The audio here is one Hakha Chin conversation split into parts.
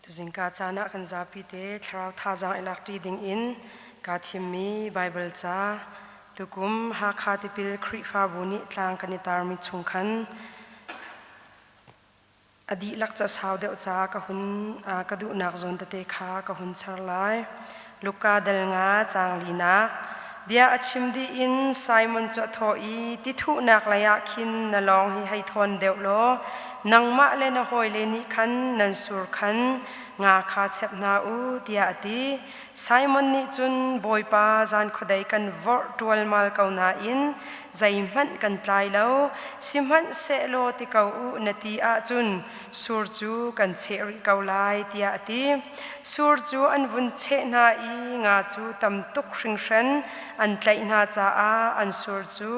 Tuzingka caan ah kan zapi te thlarau thazaang i lakṭi dingin kaa thimmi Baibal ca tukum Hakha Tipil Khrihfabu nih tlang kan i tarmi chung khan a dihlak cu a sau deuh caah ka hun ka duhnak zawn tete kha ka hun char lai. Luka dal nga caang linak Bia a chim dih in Simon cu a thawh i tithuhnak lei ah khin na lawng hi hei thawn deuh law nangmah le na hawile nih khan nan sur khan nga kha chep hna u tiah a ti. Simon nih cun Bawipa zan khuadei kan vorh ṭualmal ko nain zeihmanh kan tlai lo sihmanhsehlaw ti ko u na ti ahcun sur cu kan cheh rih ko lai tiah a ti. Sur cu an vun cheh hna i nga cu tam tuk hringhran an tlaih hna caah an sur cu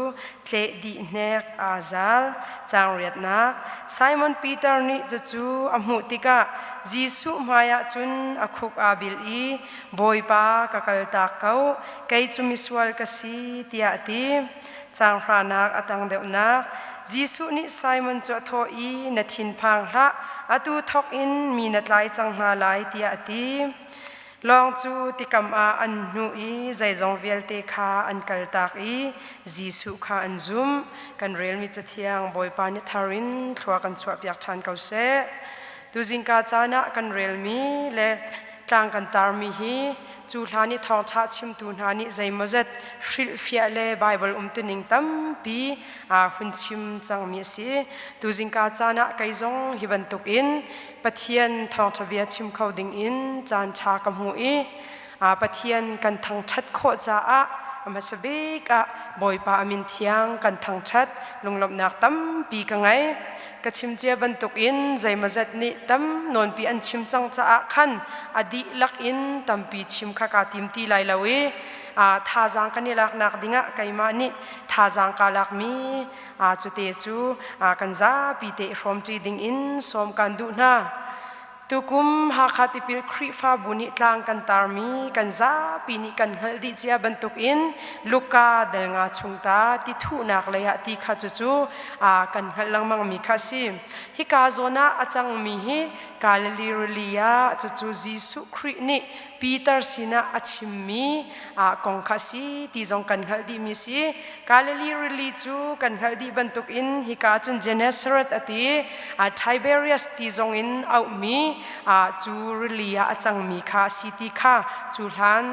tleh dih hnek aa zal. Caangriatnak Simon Peter nih cucu a hmuh tikah Jesuh hmaiah cun a khuk aa bil i Bawipa ka kaltak ko, kei cu misual ka si tiah a ti. Caanghranak a tang deuhnak Jesuh nih Simon cu a thawh i na thinphang hlah, atu thawk in mi na tlai cang hna lai tiah a ti. Lawng cu tikam ah an hnuh i zeizong vialte kha an kaltak i Jesuh kha an zumh. Kan relmi Cathiang Bawipa nih thar in thlua kan chuahpiak ṭhan ko seh. Tuzingka caan ah kan relmi le tlang kan tarmi hi cu hlan i thawngṭha chimtu hna nih zeimawzet hrilhfiah le Baibal umtuning tampi hun chim cangmi a si. Tuzingka caan ah kei zong hi bantukin Pathian thawngṭha bia chim kho dingin caan ṭha ka hmu i Pathian kan thangṭhat khawh caah a hmasa bik ah Bawipa a min thiang kan thangṭhat lunglawmhnak tampi ka ngei. Ka chim cia bantukin zeimawzat nih tam nawnpi an chim cang caah khan a dihlak in tampi chim kha kaa tim ti lai lo i thazaang kan i laknak dingah keimah nih thazaang kaa lakmi cute cu kan zapi te i hrawmṭi dingin sawm kan duh hna. Tukum Hakha Tipil Khrihfabu nih tlang kan tarmi kan zapi nih kan hngalh dih cia bantukin Luka dal nga chung ta ti thuhnak lei ah ti kha cucu kan hngalh lengmangmi kha a si. Hika zawn ah a cangmi hi Galilee rili ah cucu Jesuh Khrih nih Peter sinah a chimmi kong kha a si ti zong kan hngalh dihmi a si. Galilee rili cu kan hngalh dih bantukin hika cun Gennesaret a ti, Tiberias ti zong in auhmi cu rili ah a cangmi kha a si ti kha cu hlan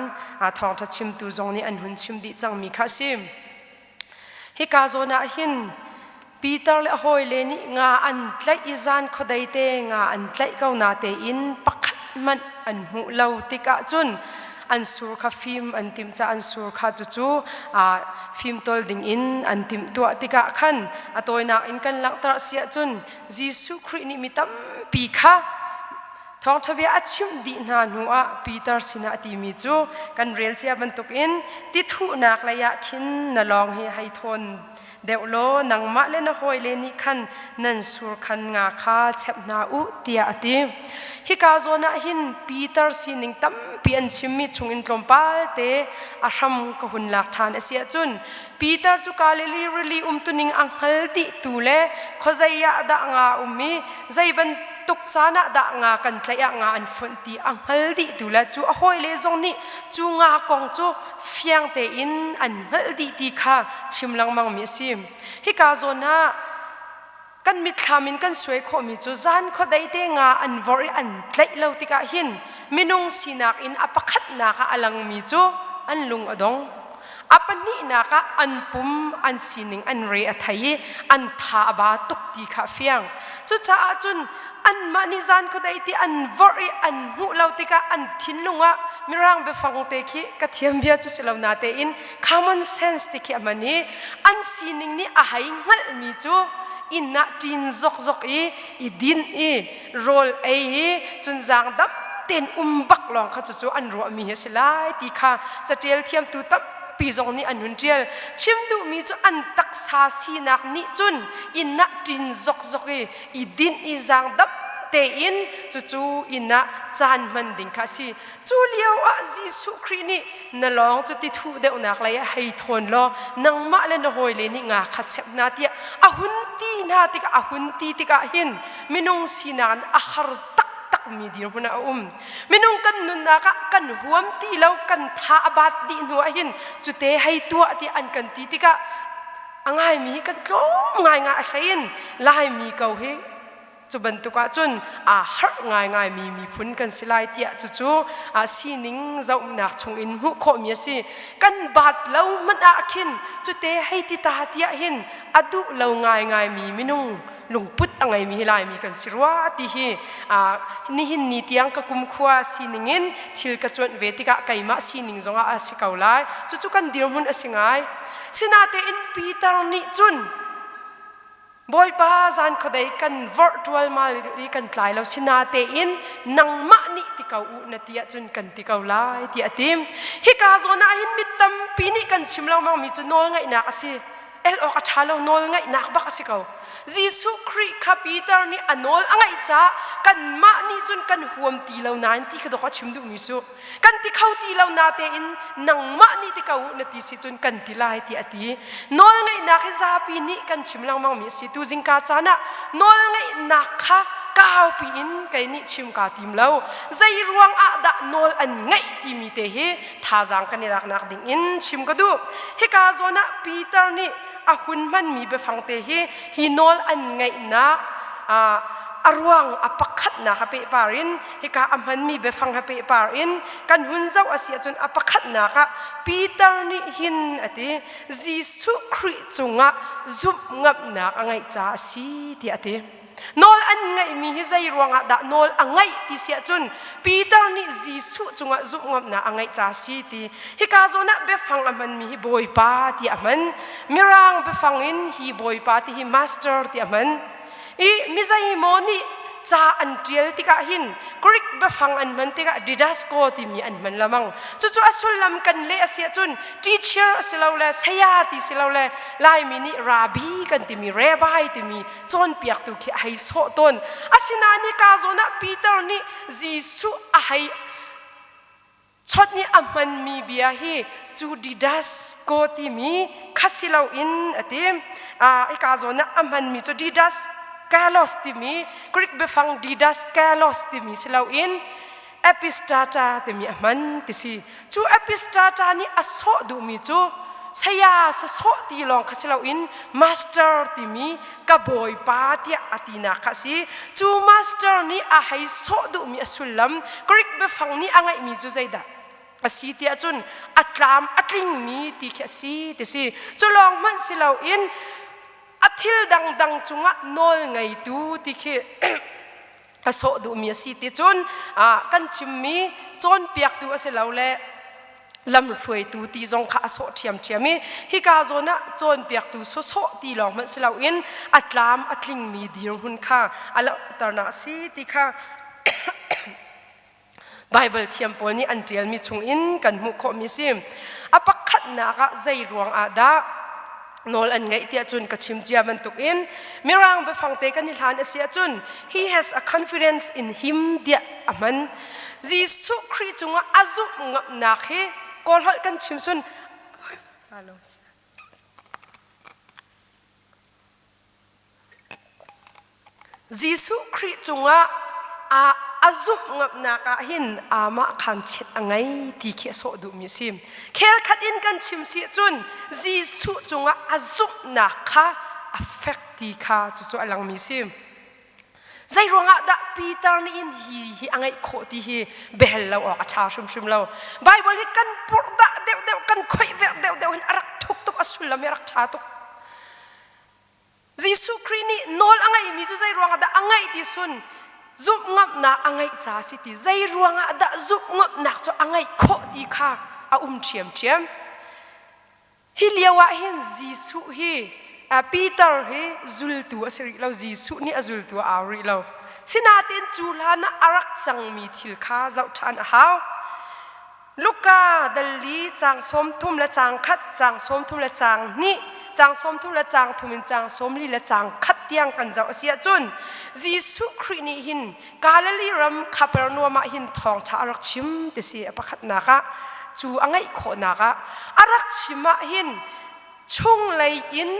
thawngṭha chimtu zong nih an hun chim dih cangmi kha a si. Hika zawn ah hin Peter le a hawile nih nga an tlaih i zan khuadei te nga an tlaih ko na tein pakhat hmanh an hmuh lo tikah cun an sur kha fim an timh caah an sur kha cucu fimtawl dingin an timhtuah tikah khan a tawinak in kan langhter a si ahcun Jesuh Khrih nih mi tampi kha Thawngṭha bia a chimh dih hna hnuah Peter sinah a timi cu kan rel cia bantukin ti thuhnak lei ah khin na lawng hi hei thawn deuh law nangmah le na hawile nih khan nan sur khan nga kha chep hna u tiah a ti. Hika zawn ah hin Peter sining tampi an chimmi chungin tlawmpal te a hram ka hun lak ṭhan a si ahcun Peter cu Galilee rili umtuning a hngal dihtu le khuazei ah dah nga a um i zei bantuk caan ah dah nga kan tlaih ah nga an fonh ti a hngal dihtu le cu a hawile zong nih cu nga kong cu fiang tein an hngalh dih ti kha chim lengmangmi a si. Hika zawn ah kan mitthlam in kan suai khawhmi cu zan khuadei te nga an vorh i an tlaih lo tikah hin minung sinak in a pakhatnak ah a langmi cu an lung a dong. A pahnihnak ah an pum an sining an re a thei i an tha a ba tuk ti kha a fiang. Cucaah cun anmah nih zan khuadei ti an vorh i an hmuh lo tikah an thinlung ah mirang biafang te khi ka thiam bia cu si lo natein common sense ti khi a hman i an sining nih a hei hngalhmi cu inn ah ṭin zokzok i i dinh i rawl ei i cun zaang dam tein um bak lawng kha cucu an ruahmi hi a si lai ti kha caṭial thiamtu tampi zong nih an hun ṭial. Chim duhmi cu an taksa sinak nih cun inn ah ṭin zokzok i i dinh i zaang dam tein cucu inn ah caan hman ding kha a si. Cu lio ah Jesuh Khrih nih na lawng cu ti thuh deuhnak lei ah hei thawn law nangmah le na hawile nih nga kha chep hna tiah a hun ti hna tikah a hun ti tikah hin minung sinak in a har taktak. mi dirhmun ah a um. Minung kan nunnak ah kan huam ti lo, kan tha a baat dih hnu ah hin cute hei tuah tiah an kan ti tikah a ngaimi hi kan tlawm ngaingai a hlei in Laimi ko hi cu bantuk ahcun aa harh ngaingaimi miphun kan si lai tiah cucu sining zohnak chungin hmuh khawhmi a si. Kan baat lo hmanh ah khin cute hei ti ta tiah hin a duh lo ngaingaimi minung lungput a ngeimi hi Laimi kan si rua ti hi nihin ni tiang ka kumkhua sining in thil ka cuanh ve tikah keimah sining zongah a si ko lai. Cucu kan dirhmun a si ngai. Sinatein Peter nih cun Bawipa zan khuadei kan vorh ṭualmal i kan tlai lo sinatein nangmah nih ti ko u na ti ahcun kan ti ko lai tiah a ti. Hika zawn ah hin mi tampi nih kan chim lengmangmi cu nawlngaihnak a si. El awk a ṭha lo nawlngaihnak bak a si ko. Jesuh Khrih kha Peter nih a nawl a ngaih caah kanmah nih cun kan huam ti lo nain ti kha dawk a chim duhmi cu. Kan ti kho ti lo natein nangmah nih ti ko u na ti si cun kan ti lai ti a ti. Nawlngaihnak hi zapi nih kan chim lengmangmi a si. Tu zingka caan ah nawlngaihnak kha kaupi in kei nih chim kaa tim lo. Zei ruang ah dah nawl an ngaih timi te hi thazaang kan i laknak ding in chim ka duh. Hika zawn ah Peter nih a hun hmanmi biafang te hi hi nawl an ngaihnak a ruang a pakhatnak a pehpar in hika a hmanmi biafang ha pehpar in kan hun zoh a si ahcun a pakhatnak ah Peter nih hin a ti Jesuh Khrih cungah zumh ngamnak a ngeih caah a si tiah a ti. Nawl an ngeihmi hi zei ruangah dah nawl a ngeih ti si ahcun Peter nih Jesuh cungah zumh ngamnak a ngeih caah a si ti. Hika zawn ah biafang a hmanmi hi Bawipa ti a hman. Mirang biafang in hi Bawipa ti hi Master ti a hman. I mizeimaw nih ca an ṭial tikah hin Greek biafang an hman tikah didasko timi an hman lamang. Cucu a sullam kan leh a si ahcun teacher a si lo le saya ti si lo le Laimi nih rabbi kan timi rabbi timi cawnpiaktu khi a hei sawh tawn. Asinain hika zawn ah Peter nih Jesuh a hei Chawt nih a hmanmi bia hi cu didasko timi kha si loin a ti. Hika zawn ah a hmanmi cu didaskalos timi Greek biafang didaskalos timi si loin epistata timi a hman ti si. Cu epistata nih a sawh duhmi cu saya sasawh ti lawng kha si loin master timi ka bawipa tiah a tinak kha a si. Cu master nih a hei sawh duhmi a sullam Greek biafang nih a ngeihmi cu zeidah a si tiah cun a tlam a tlingmi ti khi a si ti si. Cu lawng hmanh si loin a thil dangdang cungah nawl ngeitu ti khi a sawh duhmi a si ti cun kan chimmi cawnpiaktu a si lo le lamhruaitu ti zong kha a sawh ṭhiamṭhiam i hika zawn ah cawnpiaktu sawsawh ti lawng hmanh si loin a tlam a tlingmi dirhmun kha a langhternak a si ti kha Baibal thiam pawl nih an ṭialmi chungin kan hmuh khawhmi a si. A pakhatnak ah zei ruang ah dah nawl an ngeih tiah cun ka chim cia bantukin Mirang biafang te kan i hlan a si ahcun he has a confidence in him tiah a hman. Jesuh Khrih cungah a zumh ngamnak hi Kawl holh kan chim cun Jesuh Khrih cungah a a zumh ngamnak ah hin amah khan chiat a ngei ti khi a sawh duhmi a si. Khel khat in kan chim si cun Jesuh cungah a zumhnak kha a fek ti kha cucu a langmi a si. Zei ruangah dah Peter nih hin hi hi a ngeih khawh ti hi behel lo awk a ṭha hrimhrim lo. Bible hi kan purhdah deuhdeuh kan khoih verh deuhdeuh hin a rak thuk tuk a sullam hi a rak ṭha tuk. Jesuh Khrih nih nawl a ngeihmi cu zei ruangah dah a ngeih ti sun zumh ngamnak a ngeih ca a si ti zei ruangah dah zumh ngamnak cu a ngeih khawh ti kha a um ṭhiamṭhiam. Hi lio ah hin Jesuh hi Peter hi zultu a si rih lo Jesuh nih a zultu a au rih lo. Sinain cu hlan ah a rak cangmi thil kha zoh ṭhan a hau. Luka dal li caang 30 le caang khat, caang 30 le caang hnih, caang 30 le caang thum in caang 40 le caang khat tiang kan zoh a si ahcun Jesuh Khrih nih hin Galilee ram Kapernaum ah hin thawngṭha a rak chim ti si a pakhatnak ah cu a ngeih khawhnak ah a rak chim ah hin chunglei in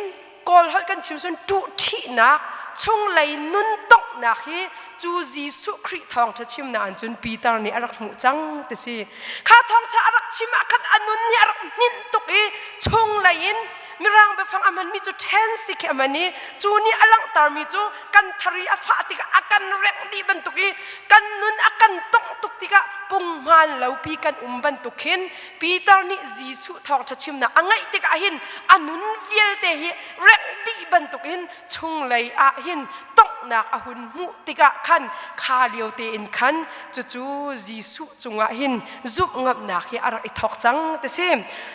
Kawl holh kan chim cun ṭuhṭhihnak chunglei nun donghnak. tonghnak hi cu Jesuh Khrih thawngṭha chimnak in cun Peter nih a rak hmuh cang ti si. Kha thawngṭha a rak chim ah khan a nun hi a rak hninh tuk i chunglei in Mirang biafang a hmanmi cu tense ti khi a hman i cu nih a langhtermi cu kan thari a fah tikah a kan rengh dih bantuk i kan nun a kan tongh tuk tikah punghman lopi kan um bantuk khin Peter nih Jesuh thawngṭha chimnak a ngaih tikah hin a nun vialte hi rengh dih bantukin chunglei ah hin tonghnak a hun hmuh tikah khan kha lio tein khan cucu Jesuh cungah hin zumh ngamnak hi a rak i thawk cang ti si.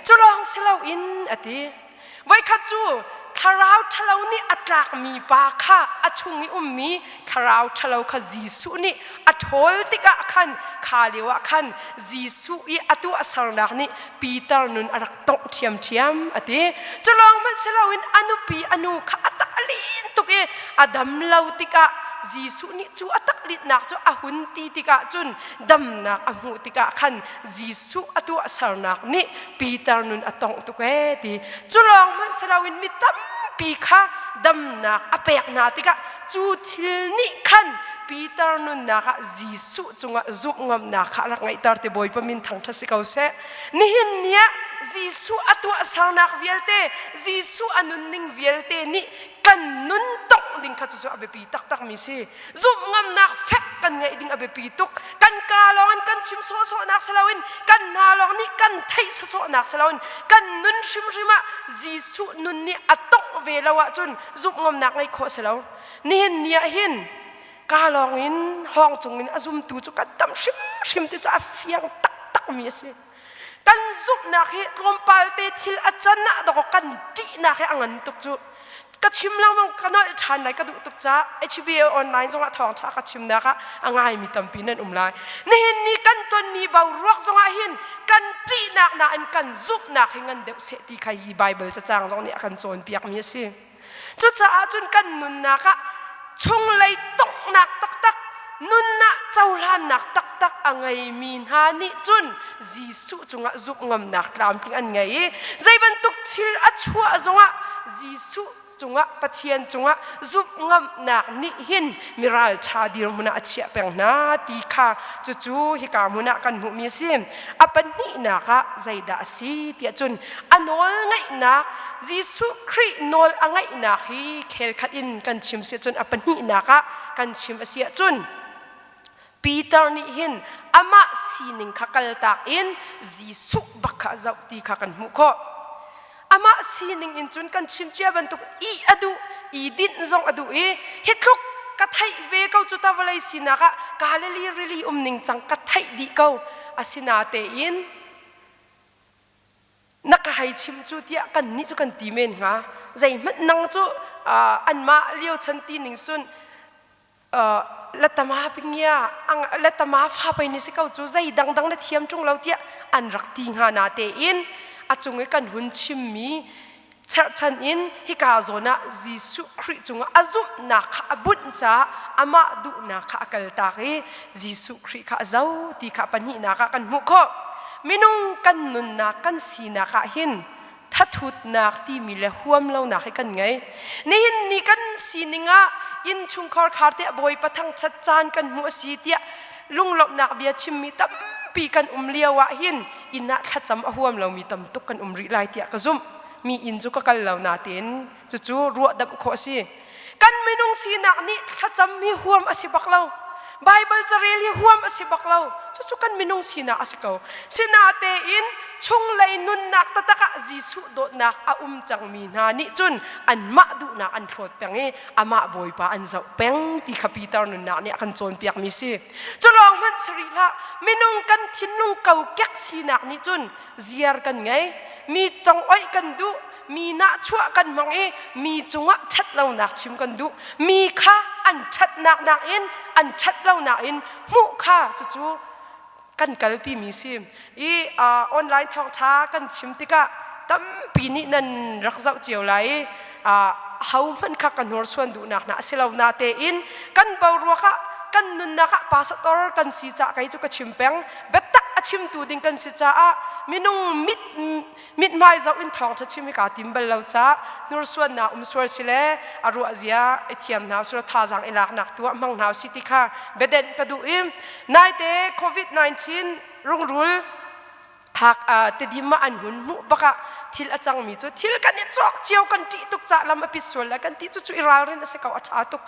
Cu lawng si loin a ti. Voikhat cu thlarau ṭhalo nih a tlakmi pa kha a chung i ummi thlarau ṭhalo kha Jesuh nih a ṭhawl tikah khan kha lio ah khan Jesuh i a tuahsernak nih Peter nun a rak tongh ṭhiamṭhiam a ti. Cu lawng hmanh si loin a nupi a nu kha a tak a lin tuk i a dam lo tikah Jesuh nih cu a taklitnak cu a hun ti tikah cun damnak a hmuh tikah khan Jesuh a tuahsernak nih Peter nun a tongh tuk ee ti. Cu lawng hmanh si loin mi tampi kha damnak a pek hna tikah cu thil nih khan Peter nunnak ah Jesuh cungah zumh ngamnak kha a rak ngeihter ti Bawipa min thangṭhat si ko seh. Nihin ni ah Jesuh a tuahsernak vialte, Jesuh a nunning vialte nih kan nun tongh ding kha cucu a biapi taktakmi si. Zumh ngamnak fek kan ngeih ding a biapi tuk. Kan kaa lawng in kan chim sawhsawhnak si loin kan hna lawng nih kan theih sawhsawhnak si loin kan nun hrimhrim ah Jesuh nun nih a tongh ve lo ahcun zumh ngamnak ngeih khawh si lo. Nihin ni ah hin kaa lawng in hawng cung in a zumtu cu kan tam hrimhrim ti cu a fiang taktakmi a si. Kan zumhnak hi tlawmpal te thil a can ah dawk kan ṭihnak hi a ngan tuk cu. Ka chim lengmang ka nolh ṭhan lai ka duh tuk caah HBO online zongah thawngṭha ka chimnak ah a ngaimi tampi nan um lai. Nihin ni kan tonmi boruak zongah hin kan ṭihnak nain kan zumhnak hi ngan deuh seh ti kha hi Bible cacang zong nih a kan cawnpiakmi a si. Cucaah cun kan nunnak ah chunglei tonghnak taktak, nunnak cohlannak taktak a ngeimi hna nih cun Jesuh cungah zumh ngamnak tlamtling an ngei i zei bantuk thil a chuah zongah Jesuh cungah Pathian cungah zumh ngamnak nih hin miral ṭha dirhmun ah a chiah peng hna ti kha cucu hika hmun ah kan hmuhmi a si. A pahnihnak ah zeidah a si tiah cun a nawl ngaihnak Jesuh Khrih nawl a ngaihnak hi khelkhat in kan chim si cun a pahnihnak ah kan chim a si ahcun Peter nih hin amah sining kha kaltak in Jesuh bak kha a zoh ti kha kan hmuh khawh. Amah sining in cun kan chim cia bantuk i a duh, i dinh zong a duh i hi tluk ka theih ve ko cu ta vawlei sinak ah Galilee rili um ning cang ka theih dih ko. Asinatein na ka hei chim cu tiah kannih cu kan ti men hnga. Zeihmanh nang cu anmah lio chan ti ning sun latama pingia latama fa pei ni si ko cu zei dangdang na thiam ṭung lo tiah an rak ti hnga na tein a cung i kan hun chimmi cherhchan in hika zawn ah Jesuh Khrih cungah a zumhnak kha a bunh caah amah duhnak kha a kaltak i Jesuh Khrih kha a zo ti kha pahnihnak ah kan hmuh khawh. Minung kan nunnak kan sinak ah hin thathutnak timi le huam lonak hi kan ngei. Nihin ni kan sining ah innchungkhar khar tiah Bawipa thangṭhat caan kan hmuh a si tiah lunglawmhnak bia chimmi tampi kan um lio ah hin inn ah thlacam a huam lomi tam tuk kan um rih lai tiah ka zumh. Mi inn cu ka kal lo natein cucu ruahdamh khawh a si. Kan minung sinak nih thlacam hi huam a si bak lo. Baibal carel hi huam a si bak lo. Cucu kan minung sinak a si ko. Sinatein chunglei nunnak taktak ah Jesuh dawtnak a um cangmi hna nih cun anmah duhnak an hlawt peng i amah Bawipa an zoh peng ti kha Peter nunnak nih a kan cawnpiakmi si. Cu lawng hmanh si rih hlah, minung kan thinlung kokek sinak nih cun ziar kan ngei, mi congoih kan duh, mi nahchuah kan hmang i mi cungah ṭhatlonak chim kan duh. Mi kha an ṭhatnak nakin an ṭhatlonak in hmuh kha cucu kan kalpimi si. I online thawngṭha kan chim tikah tampi nih nan rak zoh cio lai i ahohmanh kha ka hnursuan duhnak hna a si lo natein kan boruak ah kan nunnak ah pastor kan si cah kei cu ka chim peng. Biatak a chimtu ding kan si caah minung mit mithmai zoh in thawngṭha chim hi kaa tim bal lo caah hnursuannak um sual si le a ruah zia i thiam hna usih law thazaang i laknak tu ah hmang hna usih ti kha biadenh ka duh i naite COVID-19 rungrul thak tidim ah an hun hmuh bak ah thil a cangmi cu thil kan i cawk cio kan ṭih tuk cah lam a pit sual lai kan ti cu cu i ralrin a si ko a ṭha tuk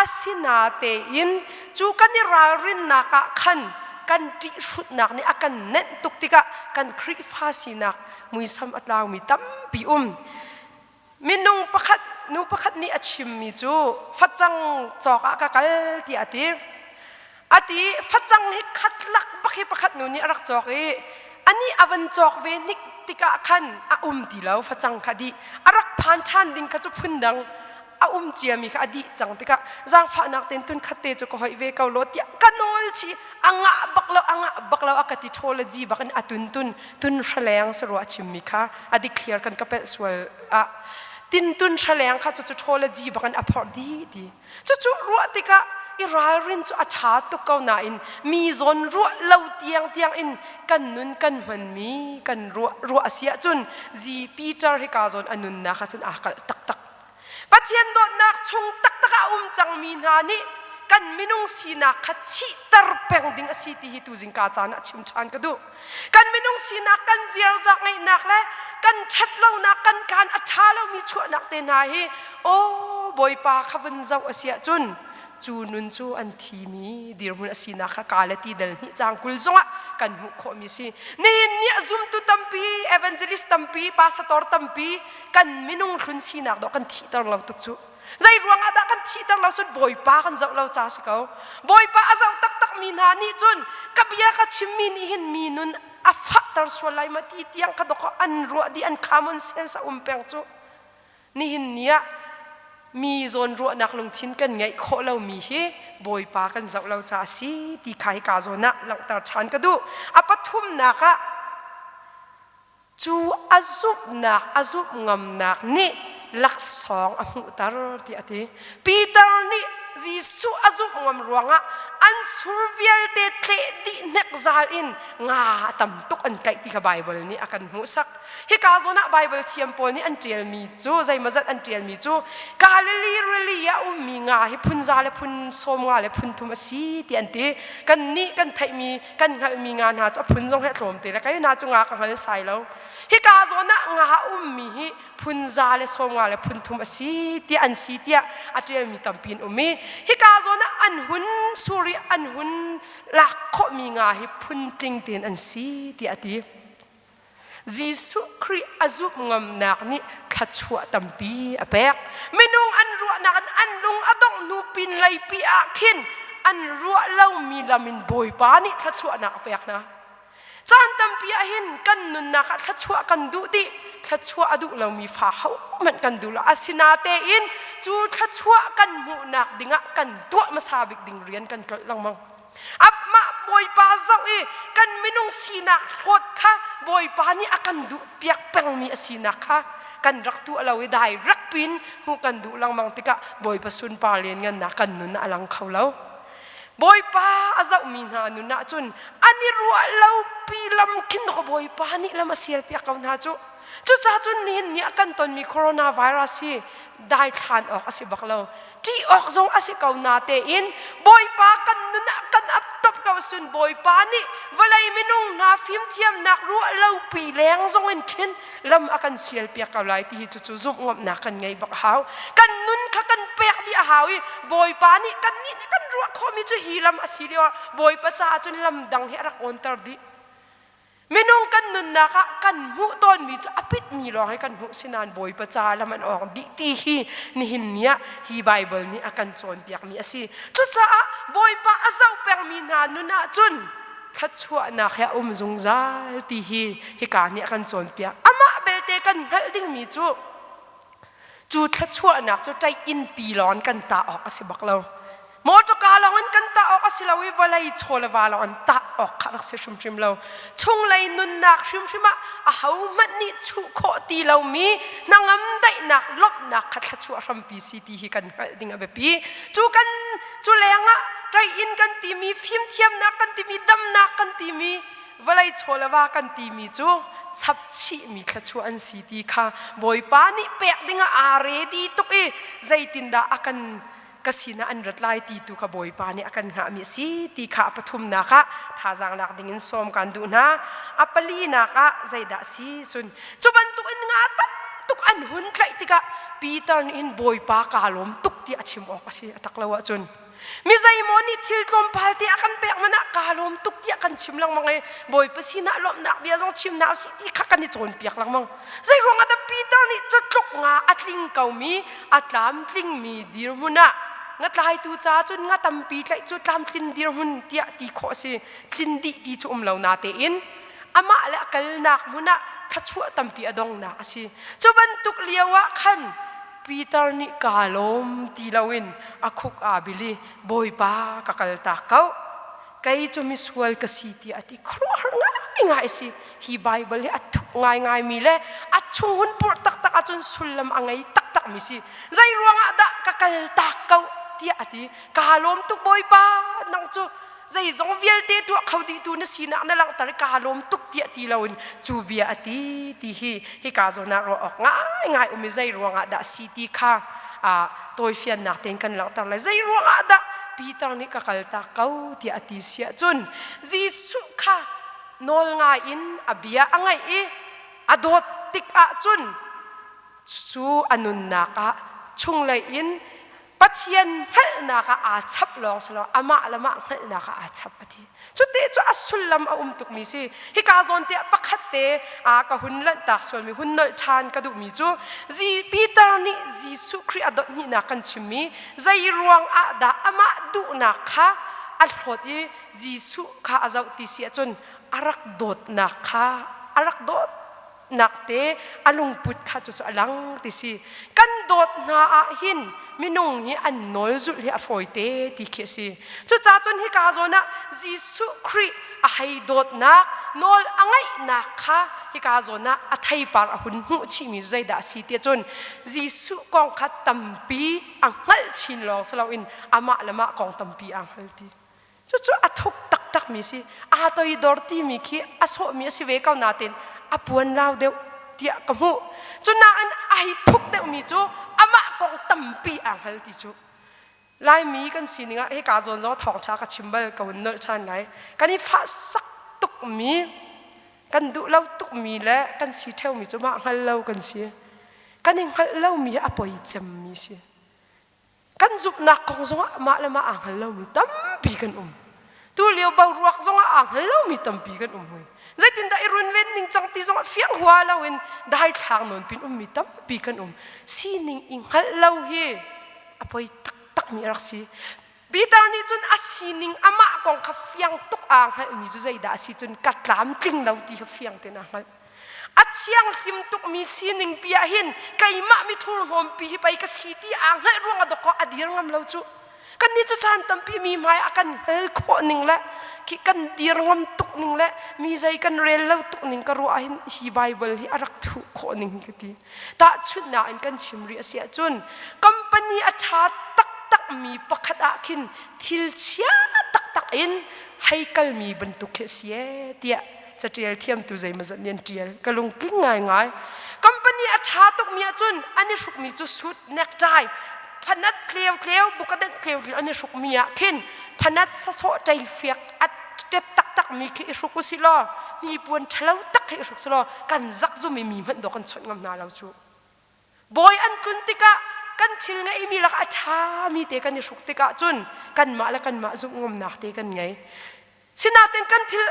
asinatein cu kan i ralrinnak ah khan kan ṭihhrutnak nih a kan nenh tuk tikah kan Khrihfa sinak muisam a tlaumi tampi um. Minung pakhat nu pakhat nih a chimmi cu facang cawk ah ka kal tiah a ti. A ti facang hi khatlak bak hi pakhat nu nih a rak cawk i anih a van cawk ve hnik tikah khan a um ti lo facang kha dih a rak phan ṭhan ding kha cu phundang a um ciami kha a dih cang tikah zaangfahnak tein tun khat te cu ka hoih ve ko law tiah ka nawl chih a ngah bak lo a ngah bak lo a ka ti ṭhawlaji bak in a tun tun tun hraleng sarua a chimmi kha a dik thliar kan ka pelh sual ah tin tun hraleng kha cu cu ṭhawlaji bak in a phorh dih ti cucu ruah tikah i ralrin cu a ṭha tuk ko nain mi zawn ruah lo tiang tiang in kan nun kan hmanmi kan ruah ruah a si ahcun zi Peter hi ka zawn a nunnak ah cun aa kalh taktak Pathian dawtnak chung taktak ah a um cangmi hna nih kan minung sinak kha thihter peng ding a si ti hi tuzing ka caan ah chim ṭhan ka duh. Kan minung sinak kan ziarza ngeihnak le kan ṭhatlonak kan kaan a ṭha lomi chuahnak te hna hi aw Bawipa kha vun zoh a si ahcun cu nun cu an thimi dirhmun a sinak kha ka le ti dal hnih caang 20 zongah kan hmuh khawhmi si. Nihin ni a zumtu tampi, evangelist tampi, pastor tampi kan minung hlun sinak dawh kan thihter lo tuk cu. Zei ruangah dah kan thihter lo cun Bawipa kan zoh lo ca si ko. Bawipa a zoh taktak mi hna nih cun ka bia ka chimmi nih hin mi nun a fahter sual lai ma ti tiang ka dok an ruah dih an common sense a um peng cu. Nihin ni ah mi zawn ruahnak lungthin kan ngeih khawh lomi hi Bawipa kan zoh lo ca a si ti kha hi ka zawn ah langhter ṭhan ka duh. A pathumnak ah cu a zumhnak a zumh ngamnak nih laksawng a hmuhter tiah a ti. Peter nih Jesuh a zumh ngam ruangah an sur vialte tleh dih hnek zal in nga a tam tuk an tlaih ti kha Baibal nih a kan hmuhsak. Hika zawn ah Baibal thiam pawl nih an ṭialmi cu zeimawzat an ṭialmi cu Galilee rili ah ummi nga hi phun za le phun 50 le phun thum a si ti an ti. Kannih kan theihmi kan hngalhmi nga hna cu a phun zong hi a tlawm te le kei hna cu nga ka hngal sai lo. Hika zawn ah nga a ummi hi phun za le 50 le phun thum a si tiah an si tiah a ṭialmi tampi an um i hika zawn ah an hun sur i an hun lak khawhmi nga hi phun tling tein an si tiah a ti. Jesuh Khrih a zumh ngamnak nih thluachuah tampi a pek. Minung an ruahnak in an lung a dongh hnu pin lei pi ah khin an ruah lomi lam in Bawipa nih thluachuahnak a pek hna. Caan tampi ah hin kan nunnak ah thluachuah kan duh dih. Thluachuah a duh lomi fa hohmanh kan duh lo. Asinatein cu thluachuah kan hmuhnak dingah kan tuah hmasa bik ding rian kan tlolh lengmang. Amah Bawipa zoh i kan minung sinak hlawt kha Bawipa nih a kan duh piak pengmi a sinak kha kan rak tuah lo i dai rak pin hmuh kan duh lengmang tikah Bawipa sunpar lianngannak kan nun ah a lang kho lo. Bawipa a zohmi hna nun ah cun an i ruah lo pi lam khin ka Bawipa nih lam a sial piak ko hna cu. Cucaah cun nihin ni ah kan tonmi coronavirus hi daithlan awk a si bak lo. Ṭih awk zong a si ko natein Bawipa kan nun ah kan ap top ko cun Bawipa nih vawlei minung hna fimthiamnak ruah lopi leng zong in khin lam a kan sial piak ko lai ti hi cucu zumh ngamnak kan ngei bak a hau. Kan nun kha kan pek dih a hau i Bawipa nih kannih nih kan ruah khawhmi cu hi lam a si lio ah Bawipa caah cun lam dang hi a rak awnter dih. Minung kan nunnak ah kan hmuh tawnmi cu a pitmi lawng hi kan hmuh sinain Bawipa ca lam an awng dih ti hi nihin ni ah hi Baibal nih a kan cawnpiakmi a si. Cucaah Bawipa a zoh pengmi hna nun ahcun thluachuahnak he a um zungzal ti hi hika nih a kan cawnpiak. Amah belte kan hngalh dingmi cu Cu thluachuahnak cu ṭaih innpi lawng in kan tah awk a si bak lo. Mawṭawka lawng in kan tah awk a si lo i vawlei chaw le va lawng in tah awk kha rak si hrimhrim lo. Chunglei nunnak hrimhrim ah ahohmanh nih chuh khawh ti lomi hnangam daihnak lawmhnak kha thluachuah hrampi si ti hi kan hngalh ding a biapi. Cu kan cu lengah ṭaih inn kan timi, fimthiamnak kan timi, damnak kan timi. vawlei chaw le va kan timi cu chapchihmi thluachuah an si ti kha Bawipa nih pek dingah aa ready tuk i zeitindah a kan ka sinah an rat lai ti tu kha Bawipa nih a kan hngahmi a si ti kha a pathumnak ah thazaang lak dingin sawm kan duh hna. A palinak ah zeidah si cun cu bantuk in nga tam tuk an hun tlaih tikah Peter nih hin Bawipa kaa lawm tuk tiah a chim awk a si a tak lo ahcun. Mi zeimaw nih thil tlawmpal te a kan pek man ah kaa lawm tuk tiah kan chim lengmang i Bawipa sinah lawmhnak bia zong chim hna usih ti kha kan i cawnpiak lengmang. Zei ruangah dah Peter nih cu tluk nga a tling komi a tlamtlingmi dirhmun ah ngatlaitu ca cun nga tampi tlaih cu tlamtlin dirhmun tiah ti khawh a si. Tlin dih ti cu um lo natein amah le a kalnak hmun ah thluachuah tampi a dongnak a si. Cu bantuk lio ah khan Peter nih kaa lawm ti loin a khuk aa bil i Bawipa ka kaltak ko. Kei cu misual ka si tiah a ti. Khuaruahhar ngaingai a si. Hi Baibal hi a thuk ngaingaimi le a chung hun purh taktak ahcun sullam a ngei taktakmi si. Zei ruangah dah ka kaltak ko tiah a ti. Kaa lawm tuk Bawipa, nang cu zeizong vialte tuah kho dihtu na sinak na langhter i kaa lawm tuk tiah ti loin cu bia a ti ti hi hika zawn ah ruah awk ngaingai um i zei ruangah dah si ti kha tawifiannak tein kan langhter lai. Zei ruangah dah Peter nih ka kaltak ko tiah a ti siah cun Jesuh kha nawl ngai in a bia a ngaih i a dawt tik ahcun cu a nunnak ah chunglei in Pathian hngalhnak ah aa chap lawng si lo amah le mah hngalhnak ah aa chap a ti. Cute cu a sullam a um tukmi si. Hika zawn te ah pakhat te a ka hun lanhtak sualmi hun nolh ṭhan ka duhmi cu Peter nih Jesuh Khrih a dawt hnihnak kan chimmi zei ruang ah dah amah duhnak kha a hlawt i Jesuh kha a zoh ti si ahcun a rak dawtnak kha a rak dawt nak te a lungput kha cu cu a lang ti si. Kan dawt hna ah hin minung hi an nawl zulh hi a fawite ti khi a si. Cucaah cun hika zawn ah Jesuh Khrih a hei dawtnak nawl a ngaihnak kha hika zawn ah a theipar a hun hmuh chihmi cu zeidah a si tiah cun Jesuh kong kha tampi a hngalh chin lawng si loin amah le mah kong tampi aa hngal ti. Cucu a thuk taktakmi si. Aa toidor timi khi a sawhmi a si ve ko nain a puan lau deuh tiah ka hmuh. Cu nain a hei thuk deuhmi cu amah kong tampi aa hngal ti cu. Laimi kan sining ah hika zawn zong thawngṭha ka chim bal ka hun nolh ṭhan lai. Kan i fahsak tukmi, kan duh lo tukmi le kan si ṭheumi cu mah hngal lo kan si. Kan i hngalh lomi hi a poi cemmi si. Kan zumhnak kong zongah mah le mah aa hngal lomi tampi kan um. Tu lio boruak zongah aa hngal lomi tampi kan um hui. Zeitindah i runven ning cang ti zongah fiang hua loin daithlang nawn pin ummi tampi kan um. Sining i hngalh lo hi a poi taktakmi a rak si. Peter nih cun a sining amah kong kha fiang tuk aa hngalhmi cu zeidah a si cun ka tlamtling lo ti kha fiang tein aa hngalh. A thianghlim tukmi sining pi ah hin keimah mi thurhnawmpi hi pei ka si ti aa hngalh ruang ah dawkaw a dir ngam lo cu. Kannih cu caan tampi mi hmai a kan hngal khawh ning le khi kan dir ngam tuk ning le mi zei kan rel lo tuk ning ka ruah hin hi Bible hi a rak thuh khawh ning hi ka ti. Tahchunhnak in kan chim rih a si ahcun company a ṭha taktak mi pakhat ah khin thil chia taktak in hei kalmi bantuk khi a si ee tiah catial thiamtu zeimawzat nih an ṭial. Ka lungtling ngaingai. Company a ṭha tukmi ahcun an i hrukmi cu suit, necktie, phanat tleu tleu, bukadenh tleu tleu an i hrukmi ah khin phanat sasawh ṭei fiak a ṭet taktak mi khi i hruk usih law hnipuan ṭhalo tak khi i hruk sih law kan zakzum i mi hmanh dawh kan chawnh ngam hna lo cu. Bawi an tlun tikah kan thil ngeihmi lak a ṭhami te kan i hruk tikah cun kanmah le kanmah zumh ngamnak te kan ngei. Sinain kan thil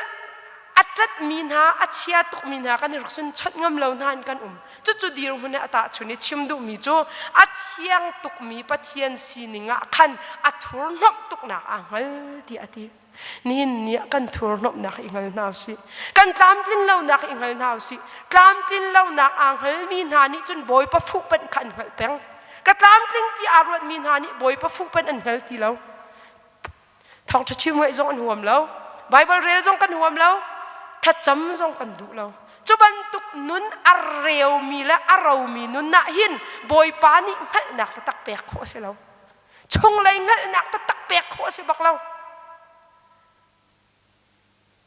a ṭatmi hna, a chia tukmi hna kan i rak sun chawnh ngam lo hna in kan um. Cucu dirhmun he a tahchun i chim duhmi cu a thiang tukmi Pathian sining ah khan a thurhnawmh tuknak aa hngal tiah a ti. Nihin ni ah kan thurhnawmhnak i hngal hna usih. Kan tlamtlin lonak i hngal hna usih. Tlamtlin lonak aa hngalmi hna nih cun Bawipa fuhpanh kha an hngalh peng. Ka tlamtling ti aa ruatmi hna nih Bawipa fuhpanh an hngal ti lo. Thawngṭha chim ngaih zong an huam lo. Baibal rel zong kan huam lo. Thlacam zong kan duh lo. Cu bantuk nun a reumi le a romi nun ah hin Bawipa nih hngalhnak taktak pek khawh a si lo. Chunglei hngalhnak taktak pek khawh a si bak lo.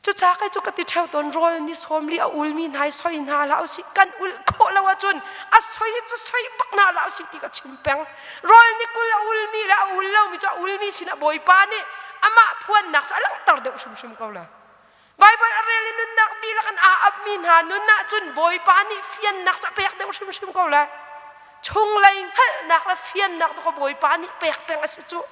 Cucaah kei cu ka ti ṭheo tawn rawl ni 40 a ulmi hna hi soi hna hlah usih kan ulh khawh lo ahcun a soi cu soi bak hna hlah usih ti ka chim peng. Rawl ni 20 a ulmi le a ul lomi cu a ulmi sinah Bawipa nih amah phuannak cu a langhter deuh hrimhrim ko lai. Baibal a rel i nunnak dihlak in aa apmi hna nun ahcun Bawipa nih fiannak cu a pek deuh hrimhrim ko lai. Chunglei hngalhnak le fiannak tu ka Bawipa nih pek peng a si cu.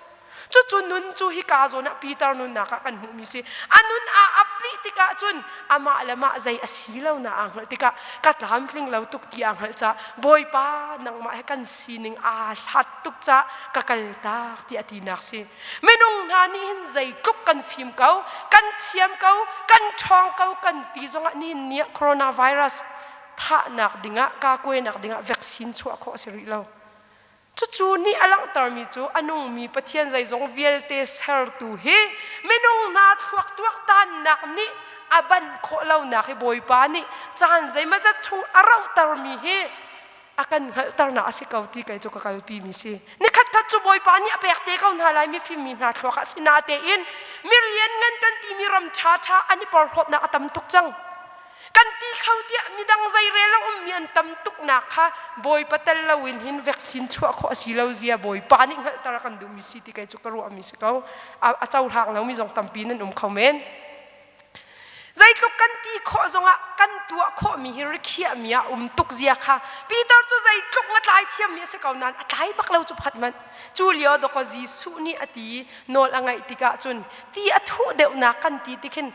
Cucu nun cu hika zawn ah Peter nunnak ah kan hmuhmi si. A nun aa ap dih tikah cun amah le mah zei a si lo na aa hngalh tikah ka tlamtling lo tuk ti aa hngalh caah Bawipa nangmah he kan sining aa hlat tuk caah ka kaltak ti a tinak si. Minung hna nih hin zeitluk kan fim ko, kan thiam ko, kan ṭhawng ko kan ti zongah nihin ni ah coronavirus thahnak dingah kakuainak dingah vaccine chuah khawh a si rih lo. Cucu nih a langhtermi cu a nungmi Pathian zeizong vialte sertu hi minung hna thluak tuaktannak nih a banh khawh lonak hi Bawipa nih caan zeimawzat chung a rauhtermi hi a kan hngalhternak a si ko ti kei cu ka kalpi mi si. Nikhat khat cu Bawipa nih a pek te ko hna lai mifim mi hna thluak ah sinatein mi lianngan kan timi ram ṭhaṭha an i porhlawtnak a tam tuk cang. Kan ti kho tiah midang zeirel a ummi an tam tuknak kha Bawipa tel loin hin vaccine chuah khawh a si lo zia Bawipa nih hngalhter a kan duhmi si ti kei cu ka ruahmi si ko. A cohlang lomi zong tampi nan um kho men. Zeitluk kan ti khawh zongah kan tuah khawhmi hi rikhiahmi ah um tuk zia kha Peter cu zeitluk nga tlai thiammi a si ko nain a tlai bak lo cu pakhat hmanh. Cu lio dawkaw Jesuh nih a ti nawl a ngaih tikah cun ti a thuh deuhnak kan ti tikhin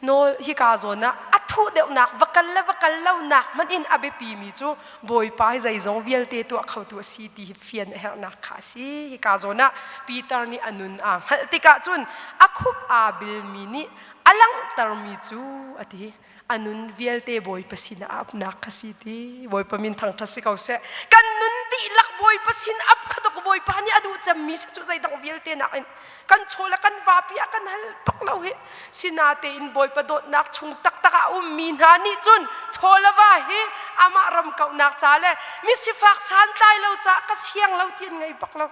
nawl hika zawn ah a thuh deuhnak va kal le va kal lonak hmanh in a biapimi cu Bawipa hi zeizong vialte tuah khotu a si ti hi fian a herhnak kha a si. Hika zawn ah Peter nih a nun aa hngalh tikah cun a khup aa bilmi nih a langhtermi cu a ti. A nun vialte Bawipa sinah a apnak kha si ti. Bawipa min thangṭhat si ko seh. Kan nun dihlak Bawipa sin ap kha tuk Bawipa nih a duh cemmi si cu zeidang vialte nakin kan chaw le kan vapi ah kan hal bak lo hi sinatein Bawipa dawtnak chung taktak ah ummi hna nih cun chaw le va hi amah ram kauhnak ca le misifak santlai lo caah ka siang lo ti an ngei bak lo.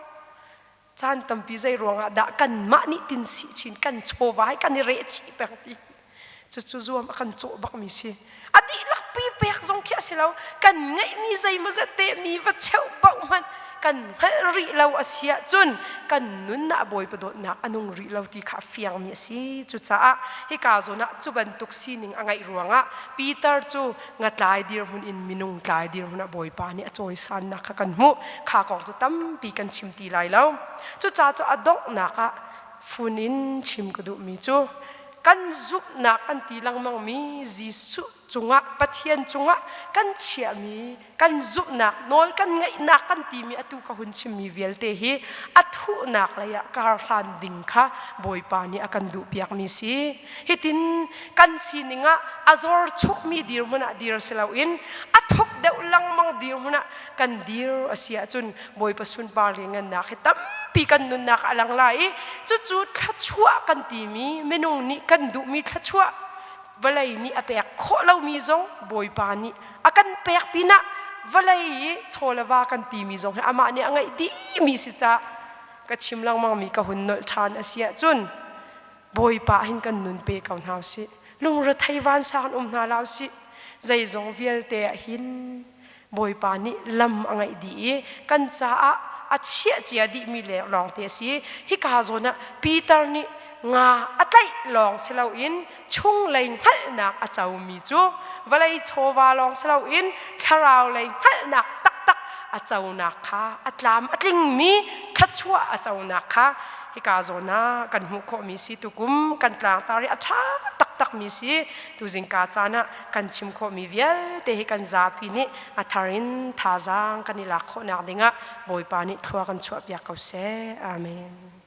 Caan tampi zei ruangah dah kanmah nih tin sih chin kan chawva hi kan i reh chih peng ti cucu zuam a kan cawh bakmi si. A dihlak pi pek zong khi a si lo. Kan ngeihmi zeimawzat te mi va cheuh paoh hmanh kan hngalh rih lo a si ahcun kan nun ah Bawipa dawtnak a nung rih lo ti kha a fiangmi a si. Cucaah hika zawn ah cu bantuk sining a ngeih ruangah Peter cu ngatlai dirhmun in minung tlai dirhmun ah Bawipa nih a cawisannak kha kan hmuh. Kha kong cu tampi kan chim ti lai lo. Cucaah cu a donghnak ah fun in chim ka duhmi cu kan zumhnak kan ti lengmangmi Jesuh cungah Pathian cungah kan chiahmi kan zumhnak nawl kan ngeihnak kan timi atu ka hun chimmi vialte hi a thuhnak lei ah kar hlan ding kha Bawipa nih a kan duhpiakmi si. Hitin kan sining ah a zor chukmi dirhmun ah dir si loin a thuk deuh lengmang dirhmun ah kan dir a si ahcun Bawipa sunpar le ngannak hi tampi kan nunnak a lang lai i cucu thluachuah kan timi minung nih kan duhmi thluachuah vawlei nih a pek khawh lomi zong Bawipa nih a kan pek pinah vawlei i chaw le va kan timi zong hi amah nih a ngeih dihmi si caah ka chim lengmangmi ka hun nolh ṭhan a si ahcun Bawipa hin kan nun pe ko hna usih. Lungrethei vansang um hna la usih. Zeizong vialte ah hin Bawipa nih lam a ngeih dih i kan caah a chiah cia dihmi le lawngte a si. Hika zawn ah Peter nih nga a tlaih lawng si loin chunglei hngalhnak a comi cu vawlei chawva lawng si loin thlarau lei hngalhnak taktak a conak kha a tlam a tlingmi thluachuah a conak kha hika zawn ah kan hmuh khawhmi si. Tukum kan tlangtar hi a ṭha taktakmi si. Tuzingka caan ah kan chim khawhmi vialte hi kan zapi nih a thar in thazaang kan i lak khawhnak dingah Bawipa nih thlua kan chuahpiak ko seh. Amen.